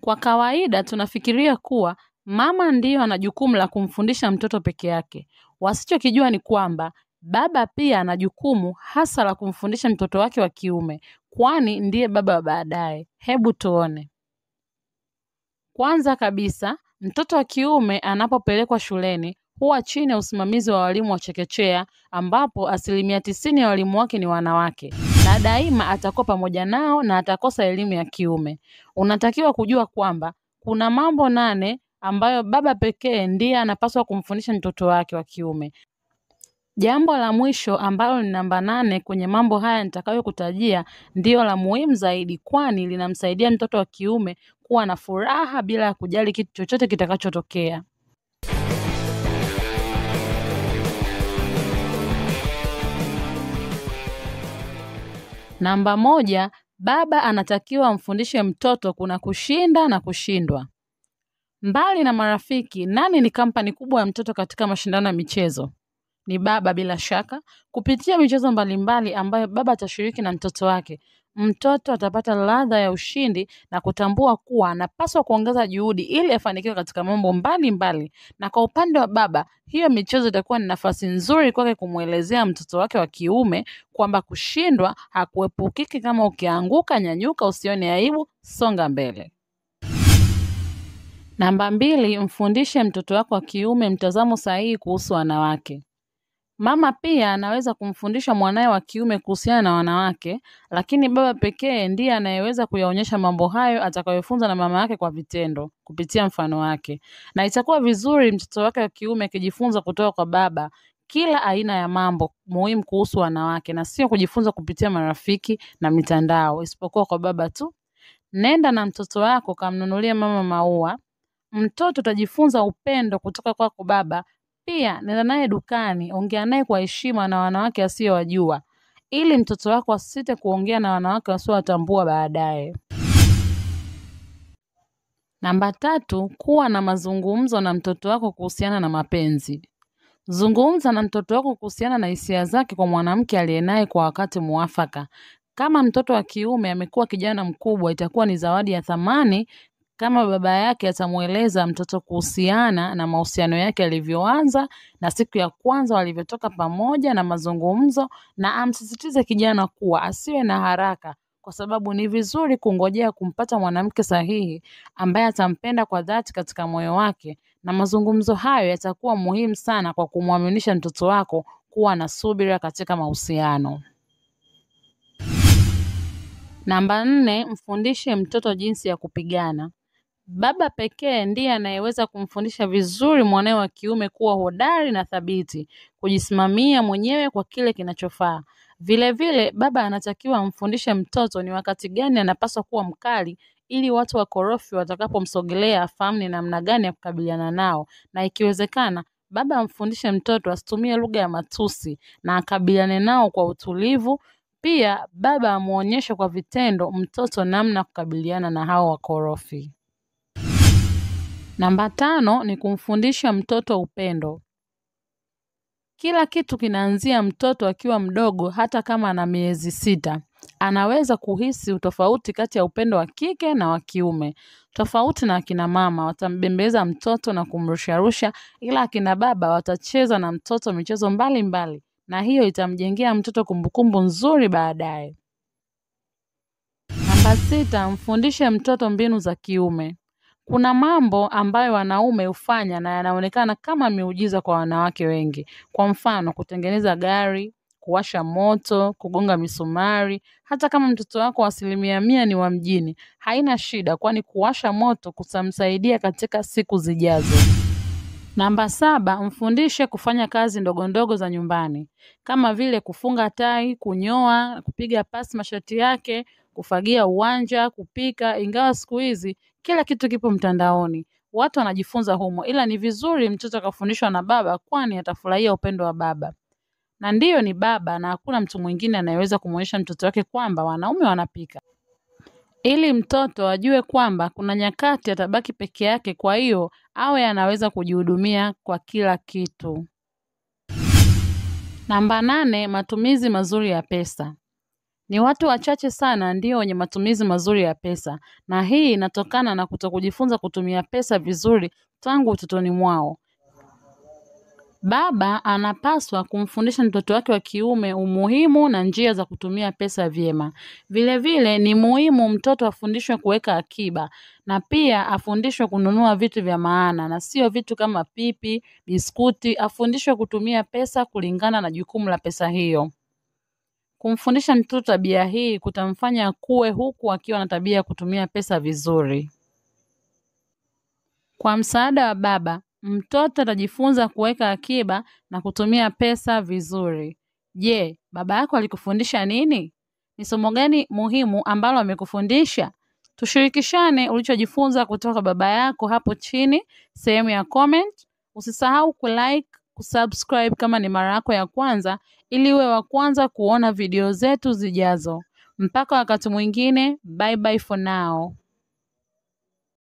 Kwa kawaida tunafikiria kuwa mama ndiyo ana jukumu la kumfundisha mtoto peke yake. Wasichokijua ni kwamba baba pia ana jukumu hasa la kumfundisha mtoto wake wa kiume, kwani ndiye baba wa baadaye. Hebu tuone. Kwanza kabisa, mtoto wa kiume anapopelekwa shuleni huwa chini ya usimamizi wa walimu wa chekechea, ambapo 90% ya walimu wake ni wanawake, na daima atakuwa pamoja nao na atakosa elimu ya kiume. Unatakiwa kujua kwamba kuna mambo 8 ambayo baba pekee ndiye anapaswa kumfundisha mtoto wake wa kiume. Jambo la mwisho ambalo ni namba 8 kwenye mambo haya nitakayokutajia ndio la muhimu zaidi, kwani linamsaidia mtoto wa kiume kuwa na furaha bila kujali kitu chochote kitakachotokea. Namba 1, baba anatakiwa amfundishe mtoto kuna kushinda na kushindwa. Mbali na marafiki, nani ni kampani kubwa ya mtoto katika mashindano ya michezo? Ni baba bila shaka. Kupitia michezo mbalimbali ambayo baba atashiriki na mtoto wake, mtoto atapata ladha ya ushindi na kutambua kuwa anapaswa kuongeza juhudi ili afanikiwe katika mambo mbalimbali. Na kwa upande wa baba, hiyo michezo itakuwa ni nafasi nzuri kwake kumuelezea mtoto wake wa kiume kwamba kushindwa hakuepukiki, kama ukianguka nyanyuka, usione aibu, songa mbele. Namba 2, mfundishe mtoto wako wa kiume mtazamo sahihi kuhusu wanawake. Mama pia anaweza kumfundisha mwanae wa kiume kuhusiana na wanawake, lakini baba pekee ndiye anayeweza kuyaonyesha mambo hayo atakayofunza na mama yake kwa vitendo kupitia mfano wake. Na itakuwa vizuri mtoto wake wa kiume akijifunza kutoka kwa baba kila aina ya mambo muhimu kuhusu wanawake, na sio kujifunza kupitia marafiki na mitandao, isipokuwa kwa baba tu. Nenda na mtoto wako kamnunulie mama maua. Mtoto atajifunza upendo kutoka kwako baba. Pia nenda naye dukani, ongea naye kwa heshima na wanawake asiyowajua, ili mtoto wako asite kuongea na wanawake wasiowatambua baadaye. Namba 3, kuwa na mazungumzo na mtoto wako kuhusiana na mapenzi. Zungumza na mtoto wako kuhusiana na hisia zake kwa mwanamke aliyenaye kwa wakati muafaka. Kama mtoto wa kiume amekuwa kijana mkubwa, itakuwa ni zawadi ya thamani kama baba yake atamueleza mtoto kuhusiana na mahusiano yake yalivyoanza na siku ya kwanza walivyotoka pamoja na mazungumzo, na amsisitize kijana kuwa asiwe na haraka, kwa sababu ni vizuri kungojea kumpata mwanamke sahihi ambaye atampenda kwa dhati katika moyo wake, na mazungumzo hayo yatakuwa muhimu sana kwa kumwaminisha mtoto wako kuwa na subira katika mahusiano. Namba 4, mfundishe mtoto jinsi ya kupigana. Baba pekee ndiye anayeweza kumfundisha vizuri mwanae wa kiume kuwa hodari na thabiti, kujisimamia mwenyewe kwa kile kinachofaa. Vile vile baba anatakiwa amfundishe mtoto ni wakati gani anapaswa kuwa mkali, ili watu wakorofi watakapomsogelea afahamu ni namna gani ya kukabiliana nao, na ikiwezekana baba amfundishe mtoto asitumie lugha ya matusi na akabiliane nao kwa utulivu. Pia baba amuonyeshe kwa vitendo mtoto namna kukabiliana na hao wakorofi. Namba 5 ni kumfundisha mtoto upendo. Kila kitu kinaanzia mtoto akiwa mdogo, hata kama ana miezi 6. Anaweza kuhisi utofauti kati ya upendo wa kike na wa kiume. Tofauti na akina mama watambembeza mtoto na kumrusharusha, ila akina baba watacheza na mtoto michezo mbalimbali, na hiyo itamjengea mtoto kumbukumbu nzuri baadaye. Namba 6, mfundishe mtoto mbinu za kiume. Kuna mambo ambayo wanaume hufanya na yanaonekana kama miujiza kwa wanawake wengi. Kwa mfano, kutengeneza gari, kuwasha moto, kugonga misumari. Hata kama mtoto wako 100% ni wa mjini, haina shida, kwani kuwasha moto kutamsaidia katika siku zijazo. Namba 7, mfundishe kufanya kazi ndogo ndogo za nyumbani, kama vile kufunga tai, kunyoa, kupiga pasi mashati yake, kufagia uwanja, kupika. Ingawa siku hizi kila kitu kipo mtandaoni, watu wanajifunza humo, ila ni vizuri mtoto akafundishwa na baba, kwani atafurahia upendo wa baba. Na ndiyo ni baba, na hakuna mtu mwingine anayeweza kumuonyesha mtoto wake kwamba wanaume wanapika, ili mtoto ajue kwamba kuna nyakati atabaki peke yake, kwa hiyo awe anaweza kujihudumia kwa kila kitu. Namba 8, matumizi mazuri ya pesa. Ni watu wachache sana ndio wenye matumizi mazuri ya pesa, na hii inatokana na kutokujifunza kutumia pesa vizuri tangu utotoni mwao. Baba anapaswa kumfundisha mtoto wake wa kiume umuhimu na njia za kutumia pesa vyema. Vilevile ni muhimu mtoto afundishwe kuweka akiba na pia afundishwe kununua vitu vya maana na sio vitu kama pipi, biskuti. Afundishwe kutumia pesa kulingana na jukumu la pesa hiyo. Kumfundisha mtoto tabia hii kutamfanya akue huku akiwa na tabia ya kutumia pesa vizuri. Kwa msaada wa baba, mtoto atajifunza kuweka akiba na kutumia pesa vizuri. Je, baba yako alikufundisha nini? Ni somo gani muhimu ambalo amekufundisha? Tushirikishane ulichojifunza kutoka baba yako hapo chini sehemu ya comment. Usisahau kulike, kusubscribe kama ni mara yako ya kwanza ili uwe wa kwanza kuona video zetu zijazo. Mpaka wakati mwingine, bye bye for now.